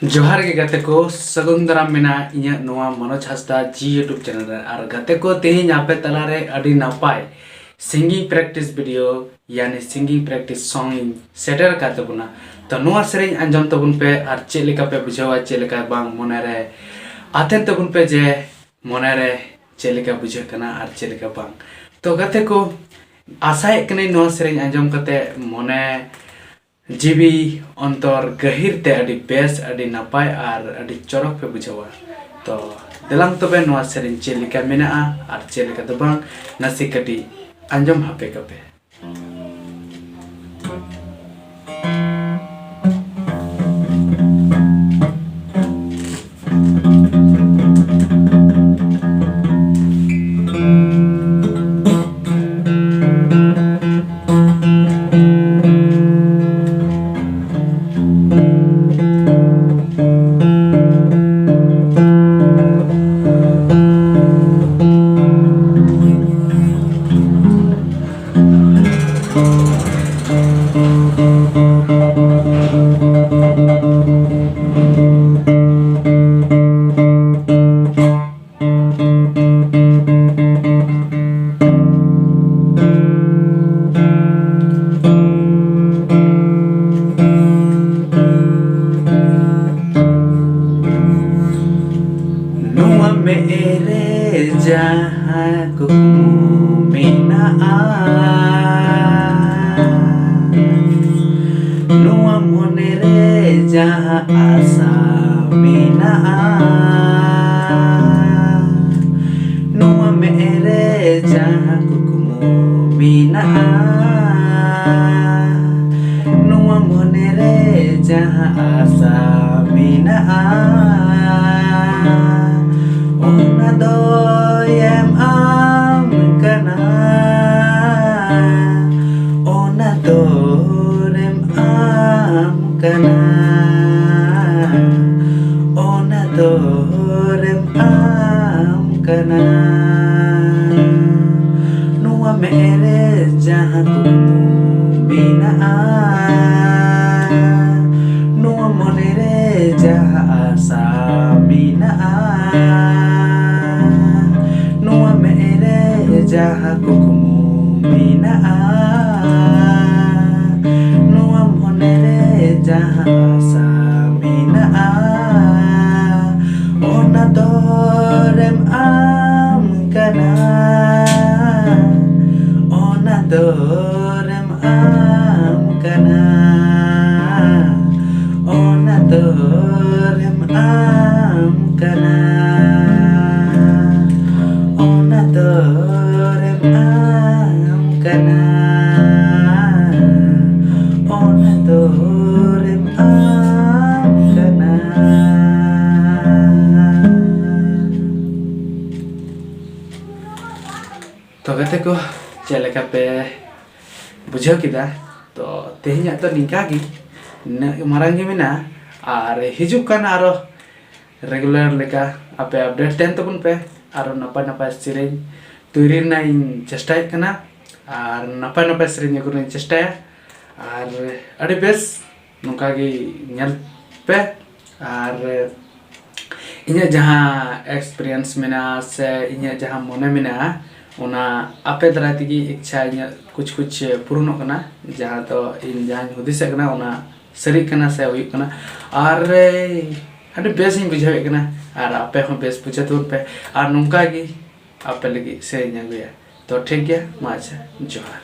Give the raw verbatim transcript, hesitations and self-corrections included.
ᱡᱚᱦᱟᱨ ᱜᱮ ᱜᱟᱛᱮ ᱠᱚ, ᱥᱟᱹᱜᱩᱱ ᱫᱟᱨᱟᱢ ᱢᱮᱱᱟᱜᱼᱟ ᱤᱧᱟᱹᱜ ᱱᱚᱣᱟ ᱢᱚᱱᱳᱡᱽ ᱦᱟᱸᱥᱫᱟ ᱡᱤ YouTube channel ᱨᱮ᱾ ᱟᱨ ᱜᱟᱛᱮ ᱠᱚ, ᱛᱮᱦᱮᱧ ᱟᱯᱮ ᱛᱟᱞᱟᱨᱮ ᱟᱹᱰᱤ ᱱᱟᱯᱟᱭ singing practice video, ᱭᱟᱱᱤ singing practice song ᱤᱧ ᱥᱮᱴᱮᱨ ᱟᱠᱟᱫ ᱛᱟᱵᱚᱱᱟ᱾ ᱛᱚ, ᱱᱚᱣᱟ ᱥᱮᱨᱮᱧ ᱟᱸᱡᱚᱢ ᱛᱟᱵᱚᱱ ᱯᱮ ᱟᱨ ᱪᱮᱫ ᱞᱮᱠᱟ ᱯᱮ ᱵᱩᱡᱷᱟᱹᱣᱟ, ᱪᱮᱫ ᱞᱮᱠᱟ ᱵᱟᱝ, ᱢᱚᱱᱮᱨᱮ ᱟᱛᱮᱱ ᱛᱟᱵᱚᱱ ᱯᱮ ᱡᱮ ᱢᱚᱱᱮᱨᱮ ᱪᱮᱫ ᱞᱮᱠᱟ ᱵᱩᱡᱷᱟᱹᱜ ᱠᱟᱱᱟ ᱟᱨ ᱪᱮᱫ ᱞᱮᱠᱟ ᱵᱟᱝ᱾ ᱛᱚ ᱜᱟᱛᱮ ᱠᱚ, ᱟᱥᱟᱭᱮᱫ ᱠᱟᱹᱱᱟᱹᱧ ᱱᱚᱣᱟ ᱥᱮᱨᱮᱧ ᱟᱸᱡᱚᱢ ᱠᱟᱛᱮ ᱢᱚᱱᱮ ᱡᱤᱣᱤ ᱚᱱᱛᱚᱨ ᱜᱟᱹᱦᱤᱨ ᱛᱮ ᱟᱹᱰᱤ ᱵᱮᱥ, ᱟᱹᱰᱤ ᱱᱟᱯᱟᱭ ᱟᱨ ᱟᱹᱰᱤ ᱪᱚᱨᱚᱠ ᱯᱮ ᱵᱩᱡᱷᱟᱹᱣᱟ᱾ ᱛᱚ ᱫᱮᱞᱟᱝ ᱛᱚᱵᱮ, ᱱᱚᱣᱟ ᱥᱮᱨᱮᱧ ᱪᱮᱫ ᱞᱮᱠᱟ ᱢᱮᱱᱟᱜᱼᱟ ᱟᱨ ᱪᱮᱫ ᱞᱮᱠᱟ ᱫᱚ ᱵᱟᱝ, ᱱᱟᱥᱮ ᱠᱟᱹᱴᱤᱡ ᱟᱸᱡᱚᱢ ᱦᱟᱯᱮ ᱠᱟᱯᱮ᱾ ᱱᱚᱣᱟ ᱢᱮᱫ ᱨᱮ ᱡᱟᱦᱟᱸ ᱠᱩᱠᱢᱩ ᱢᱮᱱᱟᱜᱼᱟ, ᱱᱚᱣᱟ ᱢᱚᱱᱮ ᱨᱮ ᱡᱟᱦᱟᱸ ᱟᱥᱟ ᱢᱮᱱᱟᱜᱼᱟ, ᱱᱚᱣᱟ ᱢᱮᱫ ᱨᱮ ᱡᱟᱦᱟᱸ ᱠᱩᱠᱢᱩ ᱢᱮᱱᱟᱜᱼᱟ, ᱱᱚᱣᱟ ᱢᱚᱱᱮ ᱨᱮ ᱡᱟᱦᱟᱸ ᱟᱥᱟ ᱢᱮᱱᱟᱜᱼᱟ, ᱚᱱᱟ ᱫᱚᱭ ᱮᱢ ᱟᱢ ᱠᱟᱱᱟ, ᱚᱱᱟ ᱫᱚᱨᱮᱢ ᱟᱢ ᱠᱟᱱᱟ, ᱚᱱᱟ ᱫᱚᱨᱮᱢ ᱟᱢ ᱠᱟᱱᱟ᱾ ᱱᱚᱣᱟ ᱢᱮᱫ ᱨᱮ ᱡᱟᱦᱟᱸ ᱠᱩᱠᱢᱩ ᱢᱮᱱᱟᱜᱼᱟ, ᱱᱚᱣᱟ ᱢᱚᱱᱮ ᱨᱮ ᱡᱟᱦᱟᱸ ᱟᱥᱟ ᱢᱮᱱᱟᱜᱼᱟ, ᱱᱚᱣᱟ ᱢᱮᱫ ᱨᱮ ᱡᱟᱦᱟᱸ ᱠᱩᱠᱢᱩ ᱢᱮᱱᱟᱜᱼᱟ, ᱱᱚᱣᱟ ᱢᱚᱱᱮ ᱨᱮ ᱡᱟᱦᱟᱸ ᱟᱥᱟ ᱢᱮᱱᱟᱜᱼᱟ, ᱚᱱᱟ ᱫᱚᱨᱮᱢ ᱟᱢ ᱠᱟᱱᱟ, ᱚᱱᱟ ᱫᱚᱨᱮᱢ ᱟᱢ ᱠᱟᱱᱟ, ᱚᱱᱟ ᱫᱚᱨᱮᱢ ᱟᱢ ᱠᱟᱱᱟ, ᱚᱱᱟ ᱫᱚᱨᱮᱢ ᱟᱢ ᱠᱟᱱᱟ, ᱚᱱᱟ ᱫᱚᱨᱮᱢ ᱟᱢ ᱠᱟᱱᱟ᱾ ᱛᱚ ᱜᱟᱛᱮ ᱠᱚ, ᱪᱮᱫ ᱞᱮᱠᱟ ᱯᱮ ᱵᱩᱡᱷᱟᱹᱣ ᱠᱮᱫᱟ? ᱛᱚ ᱛᱮᱦᱮᱧᱟᱜ ᱫᱚ ᱱᱤᱝᱠᱟ ᱜᱮ, ᱱᱤᱱᱟᱹᱜ ᱢᱟᱨᱟᱝ ᱜᱮ ᱢᱮᱱᱟᱜᱼᱟ᱾ ᱟᱨ ᱦᱤᱡᱩᱜ ᱠᱟᱱ ᱟᱨᱚ regular ᱞᱮᱠᱟ ᱟᱯᱮ update ᱛᱟᱦᱮᱱ ᱛᱟᱵᱚᱱ ᱯᱮ᱾ ᱟᱨᱚ ᱱᱟᱯᱟᱭ ᱱᱟᱯᱟᱭ ᱥᱮᱨᱮᱧ ᱛᱳᱭᱨᱤ ᱨᱮᱱᱟᱜ ᱤᱧ ᱪᱮᱥᱴᱟᱭᱮᱫ ᱠᱟᱱᱟ, ᱟᱨ ᱱᱟᱯᱟᱭ ᱱᱟᱯᱟᱭ ᱥᱮᱨᱮᱧ ᱟᱹᱜᱩ ᱨᱮᱱᱟᱜ ᱤᱧ ᱪᱮᱥᱴᱟᱭᱟ᱾ ᱟᱨ ᱟᱹᱰᱤ ᱵᱮᱥ, ᱱᱚᱝᱠᱟ ᱜᱮ ᱧᱮᱞ ᱯᱮ᱾ ᱟᱨ ᱤᱧᱟᱹᱜ ᱡᱟᱦᱟᱸ experience ᱢᱮᱱᱟᱜᱼᱟ ᱥᱮ ᱤᱧᱟᱹᱜ ᱡᱟᱦᱟᱸ ᱢᱚᱱᱮ ᱢᱮᱱᱟᱜᱼᱟ, ᱚᱱᱟ ᱟᱯᱮ ᱫᱟᱨᱟᱭ ᱛᱮᱜᱮ ᱤᱪᱪᱷᱟ ᱤᱧᱟᱹᱜ ᱠᱩᱪ ᱠᱩᱪ ᱯᱩᱨᱩᱱᱚᱜ ᱠᱟᱱᱟ᱾ ᱡᱟᱦᱟᱸ ᱫᱚ ᱤᱧ ᱡᱟᱦᱟᱸᱧ ᱦᱩᱫᱤᱥᱮᱫ ᱠᱟᱱᱟ, ᱚᱱᱟ ᱥᱟᱹᱨᱤᱜ ᱠᱟᱱᱟ ᱥᱮ ᱦᱩᱭᱩᱜ ᱠᱟᱱᱟ᱾ ᱟᱨ ᱟᱹᱰᱤ ᱵᱮᱥ ᱤᱧ ᱵᱩᱡᱷᱟᱹᱣᱮᱫ ᱠᱟᱱᱟ, ᱟᱨ ᱟᱯᱮ ᱦᱚᱸ ᱵᱮᱥ ᱵᱩᱡᱷᱟᱹᱣ ᱛᱟᱵᱚᱱ ᱯᱮ᱾ ᱟᱨ ᱱᱚᱝᱠᱟ ᱜᱮ ᱟᱯᱮ ᱞᱟᱹᱜᱤᱫ ᱥᱮᱨᱮᱧ ᱟᱹᱜᱩᱭᱟ᱾ ᱛᱚ ᱴᱷᱤᱠ ᱜᱮᱭᱟ, ᱢᱟ ᱟᱪᱪᱷᱟ, ᱡᱚᱦᱟᱨ᱾